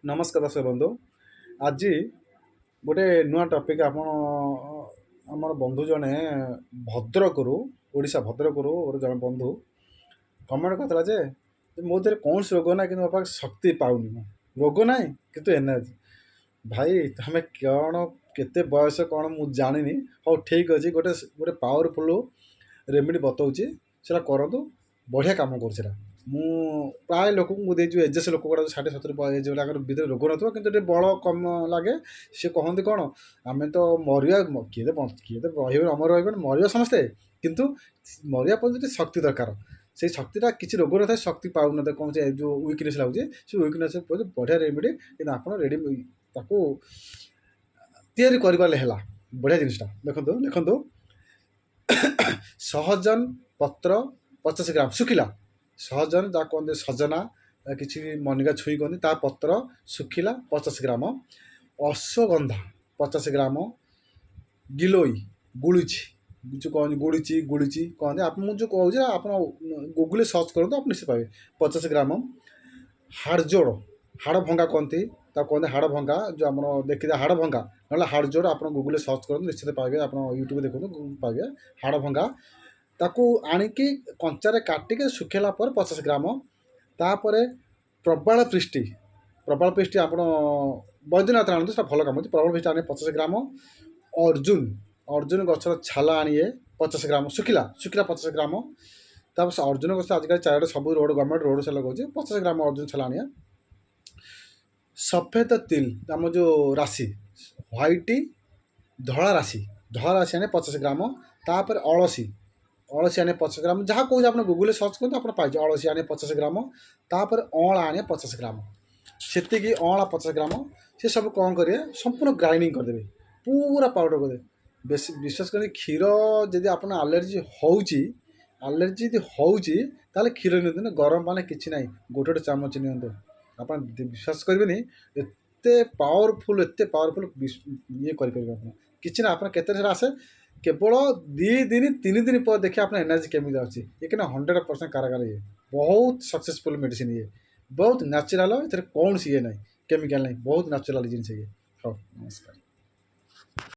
ନମସ୍କାର ଦର୍ଶକ ବନ୍ଧୁ। ଆଜି ଗୋଟେ ନୂଆ ଟପିକ୍। ଆପଣ ଆମର ବନ୍ଧୁ ଜଣେ ଭଦ୍ରକରୁ, ଓଡ଼ିଶା ଭଦ୍ରକରୁ ଗୋଟେ ଜଣେ ବନ୍ଧୁ କମେଣ୍ଟ କରିଥିଲା ଯେ ମୋ ଦେହରେ କୌଣସି ରୋଗ ନାହିଁ, କିନ୍ତୁ ମୋ ପାଖରେ ଶକ୍ତି ପାଉନି। ମୁଁ ରୋଗ ନାହିଁ କିନ୍ତୁ ଏନର୍ଜି। ଭାଇ, ତମେ କ'ଣ, କେତେ ବୟସ କ'ଣ ମୁଁ ଜାଣିନି। ହଉ, ଠିକ୍ ଅଛି, ଗୋଟେ ଗୋଟେ ପାୱାରଫୁଲ୍ ରେମିଡ଼ି ବତଉଛି, ସେଇଟା କରନ୍ତୁ, ବଢ଼ିଆ କାମ କରୁଛି। ସେଇଟା ମୁଁ ପ୍ରାୟ ଲୋକଙ୍କୁ ମୁଁ ଦେଇଛି। ଏଜେସ୍ ଲୋକ ଗୁଡ଼ା, 60-70 ଏଜ୍ ଗୁଡ଼ାକର ଭିତରେ ରୋଗ ନଥିବ କିନ୍ତୁ ଟିକେ ବଳ କମ ଲାଗେ। ସେ କହନ୍ତି କ'ଣ, ଆମେ ତ ମରିବା, କିଏ ତ କିଏ ତ ରହିବେ, ଅମର ରହିବେନି, ମରିବା ସମସ୍ତେ। କିନ୍ତୁ ମରିବା ପର୍ଯ୍ୟନ୍ତ ଟିକେ ଶକ୍ତି ଦରକାର। ସେଇ ଶକ୍ତିଟା କିଛି ରୋଗ ନଥାଏ, ଶକ୍ତି ପାଉନଥାଏ, କୌଣସି ଯେଉଁ ୱିକନେସ୍ ଲାଗୁଛି, ସେ ୱିକନେସ୍ ବଢ଼ିଆ ରେମିଡ଼ି। କିନ୍ତୁ ଆପଣ ରେଡ଼ି ତାକୁ ତିଆରି କରିପାରିଲେ ହେଲା। ବଢ଼ିଆ ଜିନିଷଟା ଦେଖନ୍ତୁ, ଲେଖନ୍ତୁ। ସହଜନ ପତ୍ର 50 ଗ୍ରାମ, ଶୁଖିଲା ସହଜନ, ଯାହା କୁହନ୍ତି ସଜନା, କିଛି ମନିକା ଛୁଇଁ କୁହନ୍ତି, ତା ପତ୍ର ଶୁଖିଲା 50 ଗ୍ରାମ। ଅଶ୍ୱଗନ୍ଧା 50 ଗ୍ରାମ। ଗିଲୋଇ, ଗୁଳୁଚି ଯେଉଁ କହନ୍ତି, ଗୁଳିଚି, ଗୁଳିଚି କହନ୍ତି। ଆପଣ ମୁଁ ଯେଉଁ କହୁଛି, ଆପଣ ଗୁଗୁଲରେ ସର୍ଚ୍ଚ କରନ୍ତୁ, ଆପଣ ନିଶ୍ଚୟ ପାଇବେ। 50 ଗ୍ରାମ। ହାଡ଼ଜୋଡ଼, ହାଡ଼ ଭଙ୍ଗା କହନ୍ତି ତାକୁ, କୁହନ୍ତି ହାଡ଼ ଭଙ୍ଗା। ଯେଉଁ ଆମର ଦେଖିବେ ହାଡ଼ ଭଙ୍ଗା ନହେଲେ ହାଡ଼ଜୋଡ଼, ଆପଣ ଗୁଗୁଲରେ ସର୍ଚ୍ଚ କରନ୍ତୁ, ନିଶ୍ଚିତ ପାଇବେ। ଆପଣ ୟୁଟ୍ୟୁବରେ ଦେଖନ୍ତୁ, ପାଇବେ। ହାଡ଼ ଭଙ୍ଗା ତାକୁ ଆଣିକି କଞ୍ଚାରେ କାଟିକି ଶୁଖେଇଲା ପରେ 50 ଗ୍ରାମ। ତାପରେ ପ୍ରବାଳ ପୃଷ୍ଟି। ପ୍ରବାଳ ପୃଷ୍ଟି ଆପଣ ବୈଦ୍ୟନାଥ ଆଣନ୍ତୁ, ସେଟା ଭଲ କାମ ଅଛି। ପ୍ରବାଳ ପୃଷ୍ଟି ଆଣିବେ 50 ଗ୍ରାମ। ଅର୍ଜୁନ, ଅର୍ଜୁନ ଗଛର ଛାଲ ଆଣିବେ 50 ଗ୍ରାମ, ଶୁଖିଲା, ଶୁଖିଲା 50 ଗ୍ରାମ। ତାପରେ ସେ ଅର୍ଜୁନ ଗଛ ଆଜିକାଲି ଚାରିଆଡ଼େ ସବୁ ରୋଡ଼, ଗଭର୍ଣ୍ଣମେଣ୍ଟ ରୋଡ଼ ସେ ଲଗାଉଛି। 50 ଗ୍ରାମ ଅର୍ଜୁନ ଛାଲ ଆଣିବା। ସଫେଦ ତିଲ, ଆମ ଯେଉଁ ରାଶି, ହ୍ୱାଇଟ୍ ଧଳା ରାଶି, ଧଳା ରାଶି ଆଣିବେ 50 ଗ୍ରାମ। ତାପରେ ଅଳସୀ, ଅଳସୀ ଆଣିବେ 50 ଗ୍ରାମ। ଯାହା କହୁଛି ଆପଣ ଗୁଗୁଲରେ ସର୍ଚ୍ଚ କରନ୍ତୁ, ଆପଣ ପାଇଯିବେ। ଅଳସୀ ଆଣିବେ 50 ଗ୍ରାମ। ତାପରେ ଅଁଳା ଆଣିବେ 50 ଗ୍ରାମ। ସେତିକି ଅଁଳା 50 ଗ୍ରାମ। ସେ ସବୁ କ'ଣ କରିବେ? ସମ୍ପୂର୍ଣ୍ଣ ଗ୍ରାଇଣ୍ଡିଙ୍ଗ କରିଦେବେ, ପୁରା ପାଉଡ଼ର କରିଦେବେ। ବେଶୀ ବିଶ୍ୱାସ କରନ୍ତୁ, କ୍ଷୀର ଯଦି ଆପଣ ଆଲର୍ଜି ହେଉଛି, ଆଲର୍ଜି ଯଦି ହେଉଛି, ତାହେଲେ କ୍ଷୀର ନିଅନ୍ତୁନି। ଗରମ ପାଣି କିଛି ନାହିଁ, ଗୋଟେ ଗୋଟେ ଚାମଚ ନିଅନ୍ତୁ। ଆପଣ ବିଶ୍ୱାସ କରିବେନି, ଏତେ ପାୱାରଫୁଲ୍, ଏତେ ପାୱାରଫୁଲ୍ ଇଏ କରିପାରିବେ ଆପଣ। କିଛି ନା, ଆପଣ କେତେ ସେଟା ଆସେ, କେବଳ 2 ଦିନ 3 ଦିନ ପରେ ଦେଖିବେ ଆପଣ ଏନର୍ଜି କେମିତି ଆସୁଛି। ଇଏ କିନା 100% କାରଗର। ଇଏ ବହୁତ ସକ୍ସେସଫୁଲ୍ ମେଡ଼ିସିନ୍। ଇଏ ବହୁତ ନ୍ୟାଚୁରାଲ୍, ଏଥିରେ କୌଣସି ଇଏ ନାହିଁ, କେମିକାଲ୍ ନାହିଁ, ବହୁତ ନ୍ୟାଚୁରାଲ୍ ଜିନିଷ ଇଏ। ହଉ, ନମସ୍କାର।